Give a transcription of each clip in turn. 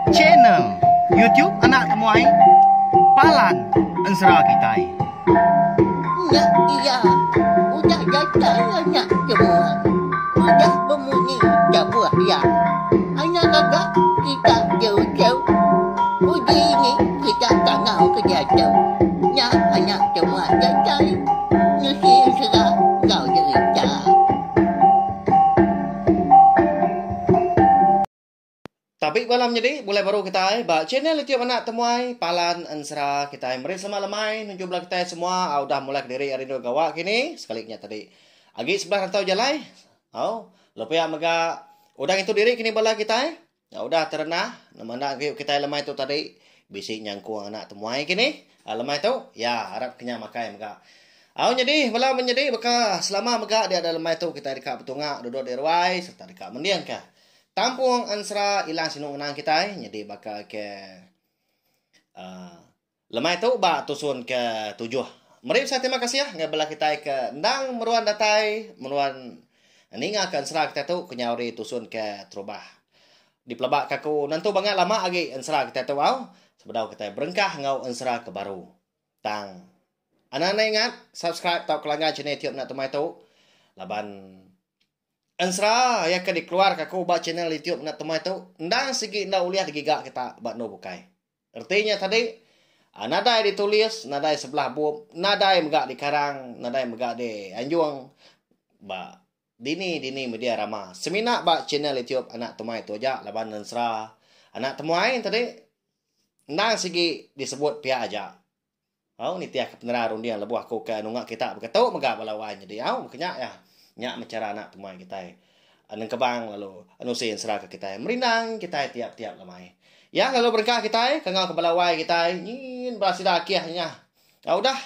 Channel YouTube Anak Temuai Palan Ensera Kitai. Nya iya udah datai anak temuai udah bemunyi tabuh iya. Anak gaga kita jauh-jauh uji ni kita tangau ke diatu. Nya anak temuai datai nusi ensera enggau jerita. Tabi bala menyedi bulai baru kitai ba channel YouTube anak temuai palan ensera kitai meri selamat lemai nuju bala kitai semua au udah mulai kediri ari endur gawa kini sekali nya tadi agi sebelah rantau jalai au lalu pia mega udah ngintu diri kini bala kitai udah terenah nama enda agi kitai lemai tu tadi bisi nyangkung anak temuai kini lemai tu ya arap ke nya makai mega au nyadi bala menyedi baka selama mega dia da lemai tu kitai deka betunga duduk di ruai sereta deka mendingka Tampung ensera ilang sinu ngenang kitai nyadi baka ke uhh lemai tu ba tusun ke tujuh. Meri besai terima kasih ngagai bala kitai ke endang meruan datai meruan ninga ke ensera kitai tu kenyau ari tusun ke terubah. Dipelaba ka aku nentu bangat lama agi ensera kitai tu au sebedau kitai berengkah enggau ensera ke baru. Tang anang enda ingat subscribe tauka langgan channel YouTube enda temai tu laban Ensera iya ke dikeluarka aku ba channel YouTube enda temai tu endang sigi enda ulih digiga kita ba endur bukai. Reti nya tadi, nadai ditulis, nadai sebelah bup, nadai mega dikarang, nadai mega dianjung ba dini-dini media rama. Semina ba channel YouTube anak temai tu aja laban ensera anak temuai tadi endang sigi disebut pia aja. Au nitih ke penerang runding lebuh aku ke nunga kita beketu mega bala wai nyadi au meka nya iya. Nya meh chara anak temuai kitai nengkebang lalu nusi ensera ke kitai merindang kitai tiap-tiap lemai. Iya lalu berengkah kitai ke enggau ke bala wai kitai nyin bala sida akih nya. Au udah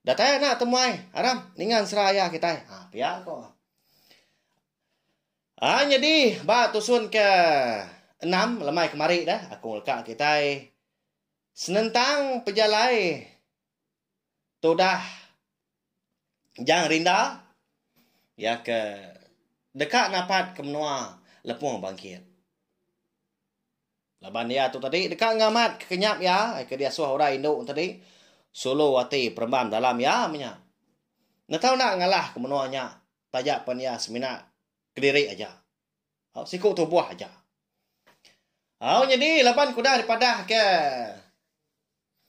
datai anak temuai aram ninga ensera iya kitai. Ha pia ko. Ha nyadi ba tusun ke enam lemai kemari dah aku ngeleka kitai Senentang pejalai tudah Jang Rinda iya ke deka napat ke menua Lepung Bangkit. Laban iya tu tadi deka ngamat ke kenyap iya ke diasuh orang indu tadi sulu ati perembam dalam iya meh nya. Netau enda ngalah ke menua nya taja pen iya semina kediri aja. Au siku tubuh aja. Au nyadi laban ke udah dipadah ke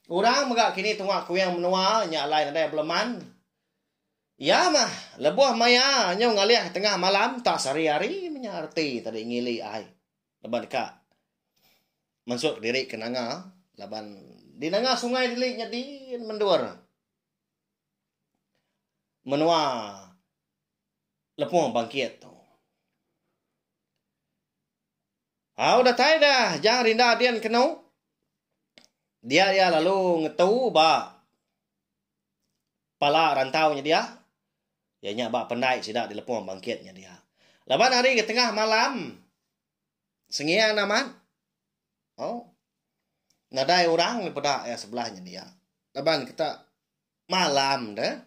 orang mega kini tunga kuing menua nya alai nadai beleman. Iya mah lebuh maya nyau ngalih tengah malam tak sehari-hari meh nya reti tadi ngili ai laban deka mansut diri ke nanga laban di nanga sungai dili nyadi mendur menua Lepung bangkit tu. Au datai dah Jang Rinda din kenu. Dia iya lalu ngetu ba pala rantau nya dia. Iya nya ba pendai sida di Lepung Bangkit nya dia. Laban hari ke tengah malam sengian amat. Au nadai orang dipeda iya sebelah nya dia. Laban kita Malam deh.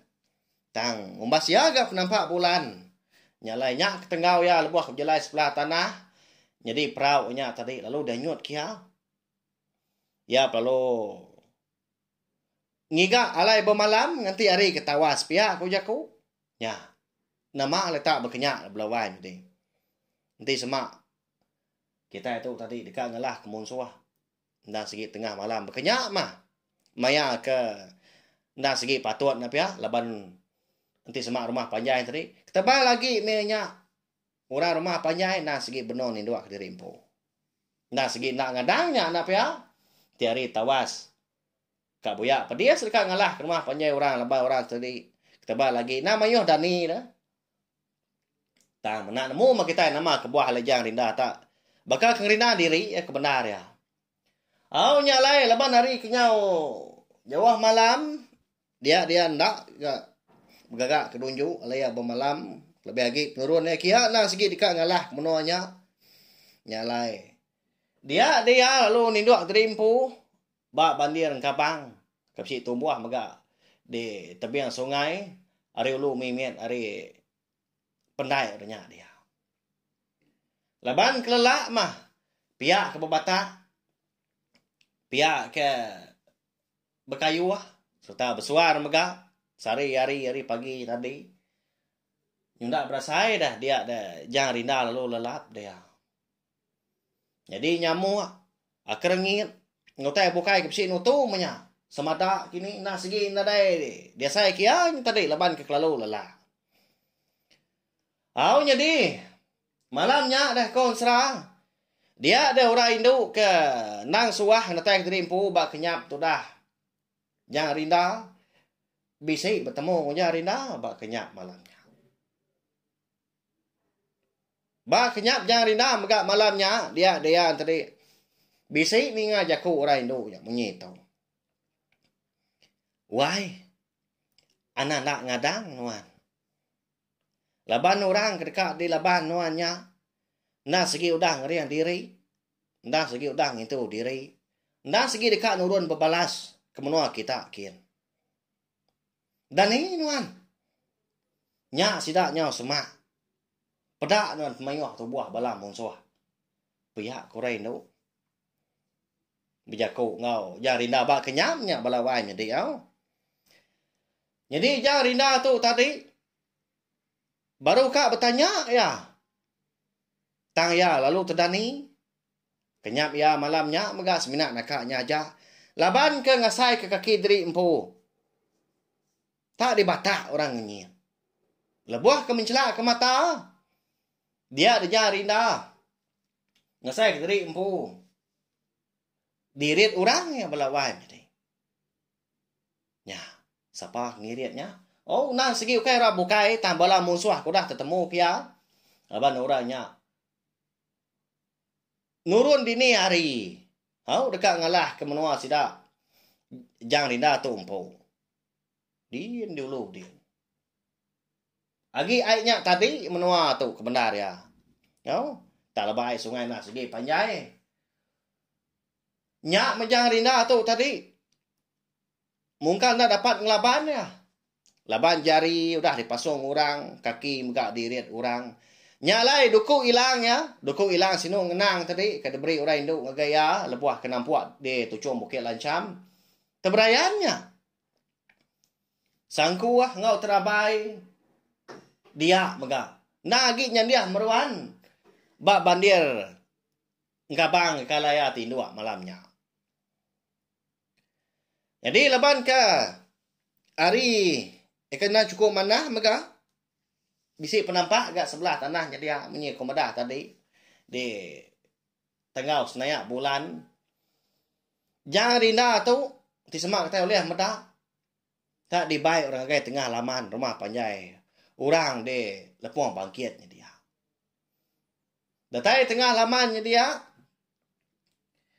Tang umbas iya ga penampak bulan. Nya alai nya ke tenggau iya lebuh ke bejalai sebelah tanah nyadi perau nya tadi lalu deh nyut ke iya. Iya pelalu ngiga alai bemalam nganti hari ke tawas pia ku jaku. Nya. Nama letak baka nya bala wai nyadi. Enti sema kitai tu tadi deka ngelah ke munsuh. Endang sigi tengah malam baka nya mah maya ke endang sigi patut ne pia laban enti sema rumah panjai tadi ketebal agi meh nya orang rumah panjai endang sigi benung ninduk kediri empu. Endang sigi enda ngadang nya enda pia ti hari tawas ka buya pedis deka ngalah ke rumah panjai orang laban orang tadi ketebal agi enda mayuh dani ne. Tang mena nemu meh kitai nama kebuah alai Jang Rinda tak baka ke ngerinda diri iya ke bendar iya. Au nya alai laban hari ke nyau jauh malam dia dia enda ga begaga ke dunju alai iya bemalam lebih agi penurun iya kiya endang sigi deka ngalah ke menua nya. Nya alai dia dia lalu ninduk diri empu ba bandir engkabang ke bisi tumbuh mega di tebing sungai ari ulu mimit ari pendai nya dia. Laban kelelak mah. Pia ke bebatak, pia ke bekayuh sereta besuar mega sehari hari ari pagi tadi. Nyunda berasai dah dia da Jang Rinda lalu lelap dia. Nyadi nyamuk, kerengit enggau utai bukai ke bisi nutu meh nya. Semada kini enda sigi nadai diasai ke iya nya tadi laban ke kelalu lelak. Au nyadi malam nya deh ko ensera dia deh orang indu ke endang suah ngetai kediri empu ba kenyap tudah Jang Rinda bisi betemu enggau Jang Rinda ba kenyap malam nya. Ba kenyap Jang Rinda mega malam nya dia dia tadi bisi ninga jaku orang indu nya munyi tu. Wai anak enda ngadang nuan. Laban orang ke deka dilaban nuan nya enda sigi udah ngering diri, enda sigi udah ngintu diri, enda sigi deka nurun bebalas ke menua kita kin. Dani nuan. Nya sida nyau semak. Peda nuan pemayuh tubuh bala munsuh. Pia ku orang indu. Bejaku enggau Jang Rinda ba kenyam nya bala wai nyadi au. Nyadi Jang Rinda tu tadi baru ka betanya iya. Tang iya lalu tedani. Kenyap iya malam nya mega semina naka nya aja laban ke ngasai ke kaki diri empu. Tak dibatak orang ngenyit. Lebuh ke menchelak ke mata dia deja Rinda ngasai ke diri empu. Dirit orang iya bala wai nyadi. Nya, sapa ngirit nya? Oh, endang sigi ukai orang bukai tang bala munsuh ke udah tetemu ke iya. Laban orang nya nurun dini hari au deka ngalahka menua sida Jang Rinda tu empu. Din dulu din. Agi ai nya tadi menua tu ke bendar iya. Au, tak leba ai sungai enda sigi panjai. Nya mejang rinda tu tadi. Mungkal enda dapat ngelaban iya. Laban jari udah dipasung orang, kaki mega dirit orang. Nya alai duku ilang iya, duku ilang sinu ngenang tadi ke diberi orang indu ngagai iya lebuh ke nampuk di tuchung Bukit Lancham. Teberayan nya. Sangkuh enggau terabai dia mega. Enda agi nyandih meruan ba bandir engkabang ke alai iya ti induk malam nya. Nyadi laban ke hari ke enda chukup manah mega bisi penampak ga sebelah tanah nyedia munyi ku madah tadi di Tenggau senayak bulan. Jang rinda tu ti sema kitai ulih meda tak dibai orang ngagai tengah laman rumah panjai orang di Lepong Bangkit nyedia. Datai tengah laman nyedia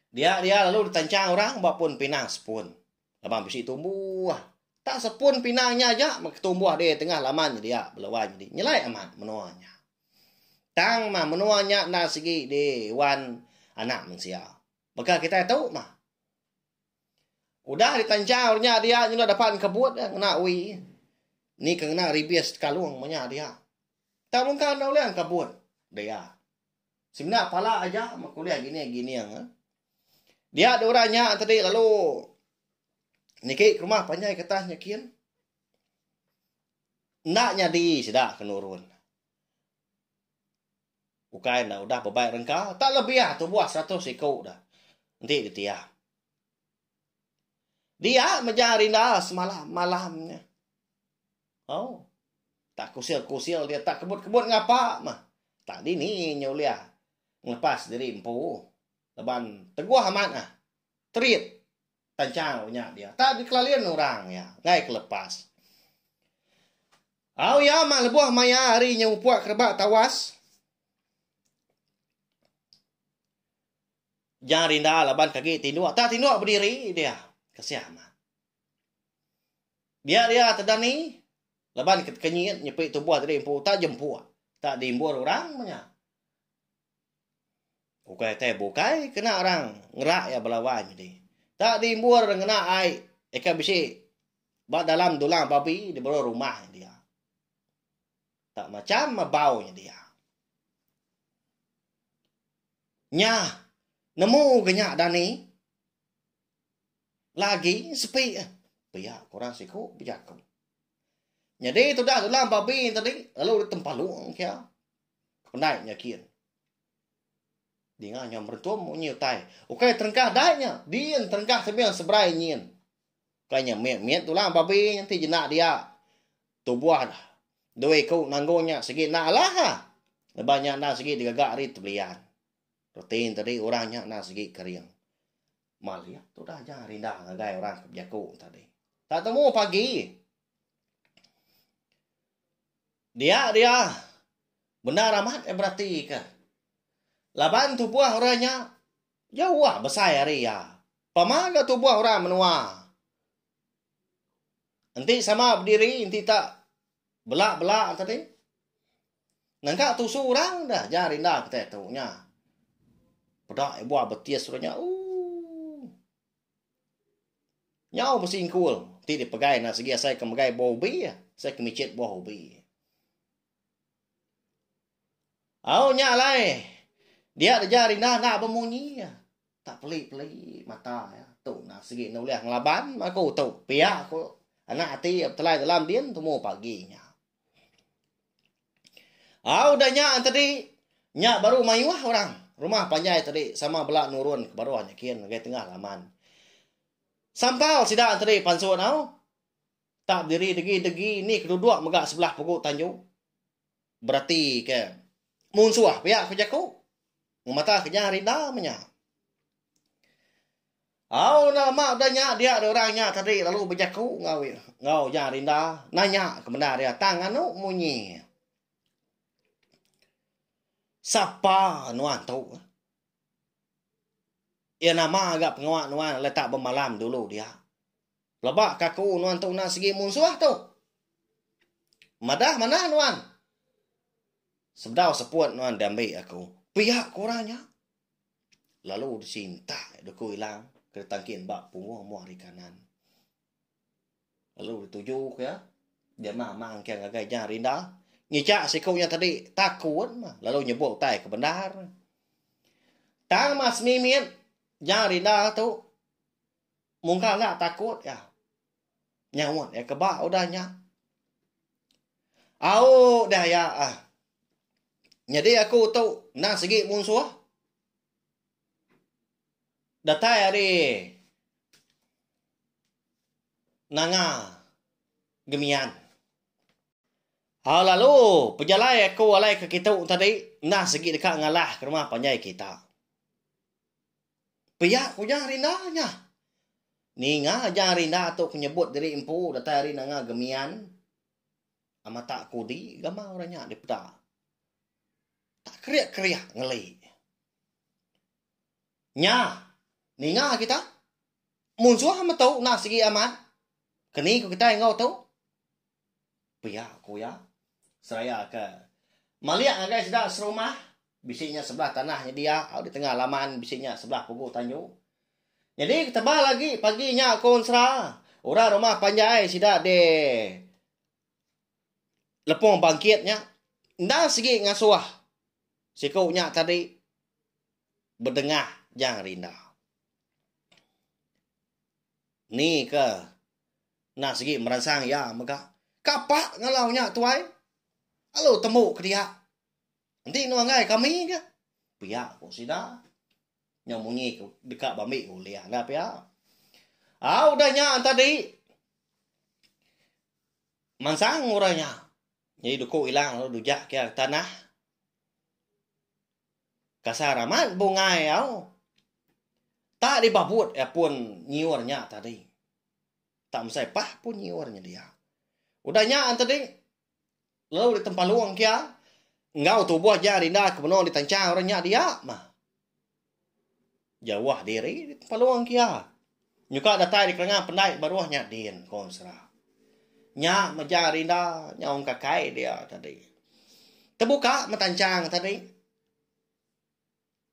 dia dia lalu ditanchang orang ba pun pinang sepun. Laban bisi tumbuh. Tak sepun pinang nya aja meh tumbuh di tengah laman nyedia bala wai nyadi. Nyelai amat menua nya. Tang mah menua nya enda sigi di wan anak mensia. Baka kitai tu mah. Udah ditanchau nya dia nyudah dapat engkebut ngena wi. Ni ke ngena ribis kalung meh nya dia. Tang mungka enda ulih engkebut dia. Semina pala aja meh ulih gining-gining. Dia orang nya tadi lalu niki ke rumah panjai ke atas nya kin. Enda nyadi sida ke nurun. Ukai enda udah bebai rengka, tak lebih tubuh 100 iku dah enti ditiap. Dia meja rinda semalam-malam nya. Oh. Tak kusil-kusil dia tak kebut-kebut ngapa mah. Tak dini nya ulih ngelepas diri empu. Laban teguh amat ah. Terit Tanchau nya dia. Tak dikelalin orang iya. Enggai ke lepas. Au iya mah lebuh maya hari nya mupuk kerebak tawas. Jang rinda laban ke agi tinduk. Tak tinduk bediri dia. Kesiah amat. Dia dia tedani laban ke tekenyit nyepi tubuh diri empu tak jempuk. Tak diimbur orang meh nya. Ukai utai bukai kena orang ngerak iya bala wai nyadi. Tak diimbur ngena ai ika bisi ba dalam dulang babi di baruh rumah dia. Tak macam meh bau nya dia. Nya. Nemu ga nya dani. Lagi sepi pia ku orang siku bejaku. Nyadi tudah tulang babi tadi lalu ditempalung kia kependai nya kin. Dinga nya merentum munyi utai. Ukai terengkah dai nya din terengkah tebing seberai nyin. Ukai nya mit-mit tulang babi nya ti jena dia. Tubuh dua iku nanggung nya sigi enda alah ha. Lebuh nya enda sigi digaga ari tebelian. Reti ne tadi orang nya enda sigi kering. Malik tudah aja rinda ngagai orang ke bejaku tadi. Tak temu pagi. Dia dia bendar amat iya beratika. Laban tubuh orang nya jauh besai ari iya. Pama ga tubuh orang menua. Enti sama bediri enti tak bela-bela tadi. Nangka tusu orang dah ja rinda kitai tu nya. Peda buah betis orang nya ooh. Nyau besingkul ti dipegai enda sigi asai ke megai buah ubi asai ke michit buah ubi. Au nya alai dia deja rinda enda bemunyi. Tak peli-peli mata iya tu nah sigi enda ulih ngelaban aku tu pia ku anak ati iya betelai dalam din tumu pagi nya. Au udah nya tadi nya baru mayuh orang rumah panjai tadi sama bela nurun ke baruh nya kin ngagai tengah laman. Sampal sida tadi pansut au tak bediri degi-degi ni keduduk mega sebelah pugu tanju. Berati ke munsuh pia ku jaku ngemata ke nya rinda meh nya. Au enda lama udah nya dia da orang nya tadi lalu bejaku enggau enggau nya rinda nanya ke bendar iya tang anu munyi. Sapa nuan tu? Iya nama ga pengawa nuan alai tak bemalam dulu dia. Pelaba ka aku nuan tu enda sigi munsuh tu. Madah manah nuan. Sebedau seput nuan diambi aku. Pia ku orang nya. Lalu disintak duku ilang ke ditangkin ba punggung mua ari kanan. Lalu dituju ku iya, dia mah amang ke ngagai nya rinda. Ngicha siku nya tadi takut mah lalu nyebut utai ke bendar. Tang mah semimit nya rinda tu mungka enda takut iya. Nyaut iya ke ba udah nya. Au dah iya ah. Nyadi aku tu endang sigi munsuh. Datai ari Nanga Gemian. Au lalu pejalai aku alai ke kitu tadi enda sigi deka ngalah ke rumah panjai kita. Pia ku Ujang Rinda nya. Ninga Ujang Rinda tu ke nyebut diri empu datai ari Nanga Gemian amat tak kudi gamal orang nya dipeda. Tak keriak-keriak ngeli. Nya, ninga kita. Munsuh metu enda sigi amat. Keni ku kitai enggau tu? Pia ku iya. Seraya ke malik ngagai sida serumah, bisi nya sebelah tanah nyedia au di tengah laman bisi nya sebelah pugu tanju. Nyadi ketebal agi pagi nya ku Ensera, orang rumah panjai sida di Lepong Bangkit nya enda sigi ngasuh siku nya tadi bedengah Jang Rinda. Ni ke enda sigi meransang iya mega. Kapa ngalau nya tuai. Lalu tembu ke dia. Enti enu anggai kami ke. Pia ku sida. Nya munyi ke deka bambi ulih enda pia. Au udah nya tadi. Mansang orang nya. Jadi duku ilang lalu dujak ke tanah. Kasar amat bungai au. Tak dibabut iya pun nyiur nya tadi. Tak mesai pah pun nyiur nya dia. Udah nya tadi lalu ditempalung kia enggau tubuh ja rinda ke benung ditanchang orang nya dia mah. Jauh diri ditempalung kia. Nyuka datai di kelengan pendai baruh nya din ko Ensera. Nya meja rinda nyau kakai dia tadi. Tebuka meh tanchang tadi.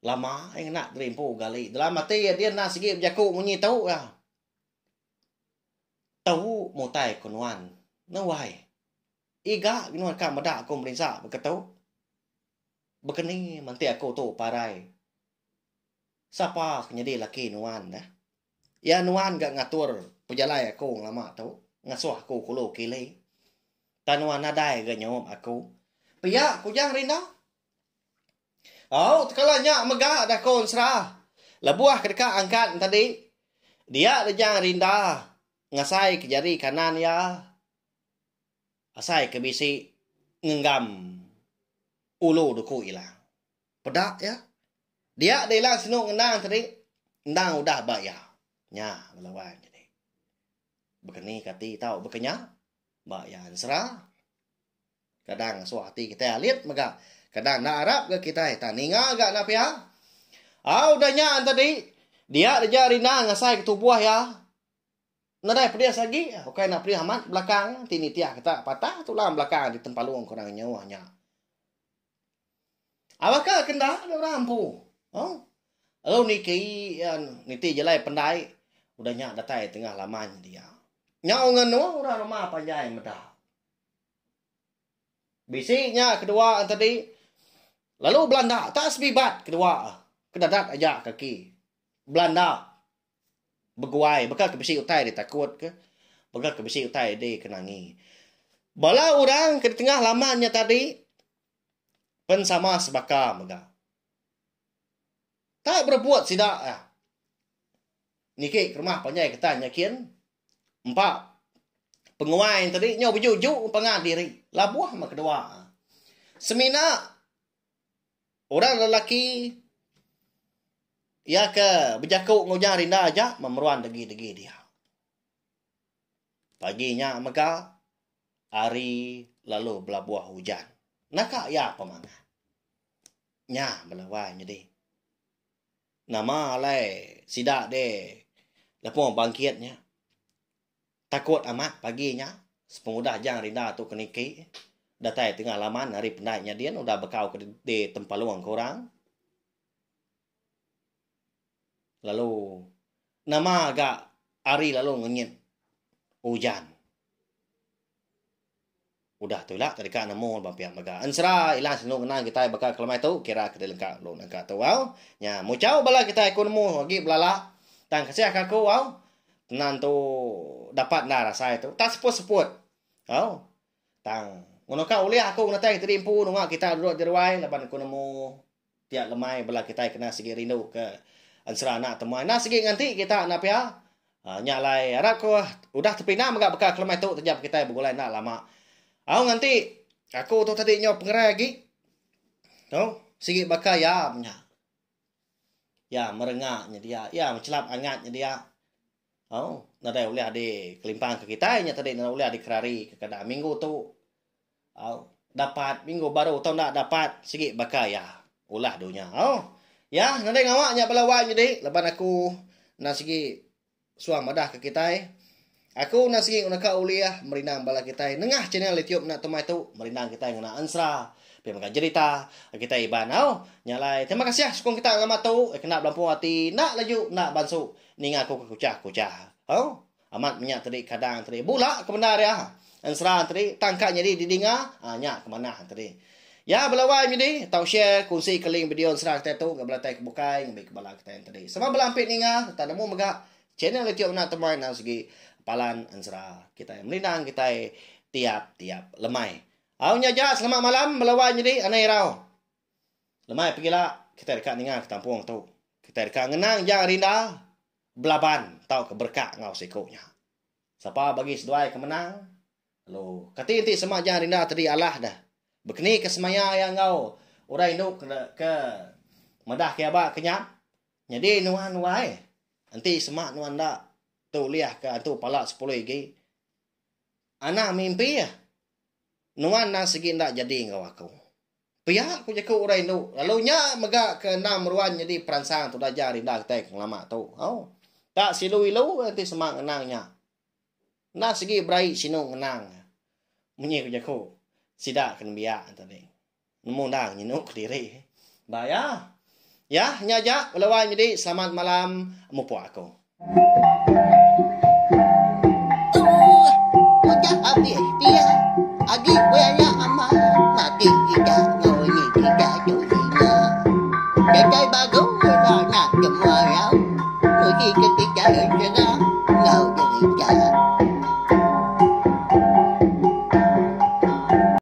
Lama iya ngena diri empu gali. Dalam ati iya din enda sigi bejaku munyi tu iya. Tu mutai ku nuan. Enda wai. Iga nuan ka meda aku merinsa baka tu. Baka ni menti aku tu parai. Sapa ke nyadi laki nuan deh? Iya nuan ga ngatur pejalai aku ngelama tu, ngasuh aku kulu kili. Tang nuan nadai ga nyaup aku. Pia ku Jang Rinda. Au tekala nya mega dah ko Ensera. Lebuh ke deka angkat entadi, dia deh Jang Rinda ngasai ke jari kanan iya asai ke bisi ngenggam ulu duku ilang. Peda iya. Dia deh ila sinu ngenang tadi endang udah ba iya. Nya bala wang jadi. Baka ni ke ati tau baka nya ba iya ensera. Kadang ngasuh ati kitai alit mega. Kadang enda arap ga kitai tang ninga ga enda pia. Au udah nya tadi dia deja rinda ngasai ke tubuh iya. Nadai pedis agi ukai enda pedis amat belakang ti nitih kita patah tulang belakang ditempalung ke orang nyauh nya. Awakka ke enda deh orang empu. Oh. Lalu niki iya niti jalai pendai udah nya datai tengah laman dia. Nyau ngenu orang rumah panjai meda. Bisi nya kedua tadi lalu belanda tak sebibat kedua kedadat aja kaki. Belanda beguai baka ke bisi utai ditakut ke baka ke bisi utai dikenangi. Bala orang ke ditengah laman nya tadi Pen sama sebaka mega. Tak berebut sida ah. Niki ke rumah panjai ketan nya kin. Empa penguai tadi nyau beju-ju pangan diri. Labuh meh kedua. Semina orang lelaki iya ke bejaku enggau Ujang Rinda aja memeruan degi-degi dia. Pagi nya mega hari lalu belabuh ujan. Naka iya pemanah. Nya bala wai nyadi. Nama alai sida deh lebuh bangkit nya. Takut amat pagi nya sepengudah Jang Rinda tu ke niki datai tengah laman ari pendai nya din udah bekau ke di tempalung ke orang. Lalu nama ga hari lalu ngenyit ujan. Udah tu ila deka nemu ba pia mega. Ensera ila sinu ngenang kitai baka kelemai tu kira ke dilengka lu nangka tu au. Nya muchau bala kitai aku nemu agi belala tang kasih ka aku au. Tenan tu dapat enda rasai tu tak seput-seput au. Tang ngono ka ulih aku ngenatai tadi empu nunga kita duduk di ruai laban aku nemu Tiap lemai bala kitai kena sigi rindu ke ensera anak temuai. Enda sigi nganti kita enda pia. Nya alai arap ko udah tepindah mega baka ke lemai tu tejap kitai begulai enda lama. Au nganti aku tu tadi nyau pengerai agi. Tu sigi baka iya nya. Iya merenga nyedia, iya mechelap angat nyedia. Au nadai ulih di kelimpang ke kitai nya tadi nadai ulih dikerari ke kada minggu tu. Au dapat minggu baru tau enda dapat sigi baka iya ulah dunya. Au ya nadai ngawa nya bala wai nyadi laban aku enda sigi suah madah ke kitai. Aku enda sigi naka ulih merindang bala kitai nengah channel YouTube enda temai tu merindang kitai ngena ensera pia mega jerita kitai Iban. Au nya alai terima kasih sukung kita ngelama tu kena belampung ati enda laju enda bansu ninga aku ke kuchah-kuchah. Au. Amat menya tadi kadang tadi bula ke bendar iya. Ensera tadi tang ka nyadi didinga aa nya ke manah tadi. Ya bala wai nyadi tau share kunsi ke link video ensera kitai tu ngagai bala tai ke bukai ngambi ke bala kitai tadi. Sama bala ampit ninga sereta nemu mega channel youtube enda temuai endang sigi palan ensera kitai merindang kitai tiap tiap lemai. Au nya aja selamat malam bala wai nyadi anai irau. Lemai pegila kitai deka ninga ke tampung tu. Kitai deka ngenang Jang Rinda belaban tauka berekak enggau siku nya. Sapa bagi seduai ke menang lalu kati enti sema Jang Rinda tadi alah deh. Bekeni ke semaya iya enggau orang indu ke ke madah ke aba ke nya. Nyadi nuan wai enti sema nuan enda tulih ke antu pala sepuluh igi anang mimpi nuan endang sigi enda jadi enggau aku. Pia ku jaku orang indu lalu nya mega ke endang meruan nyadi peransang tudah ajar rinda kitai ke ngelama tu. Au. Tak silu ilu enti sema ngenang nya. Enda sigi berai sinu ngenang. Munyi ku jaku sida ke nembiak tadi. Nemu endang nyinu kediri. Ba iya. Ya, nya aja bala wai nyadi selamat malam mupuk aku. Tuh, udah habis pia. Agi belaya amat mati kita enggau ini kita tu ninga. Datai baru ila nak jemu. Macha ensera enggau jerita.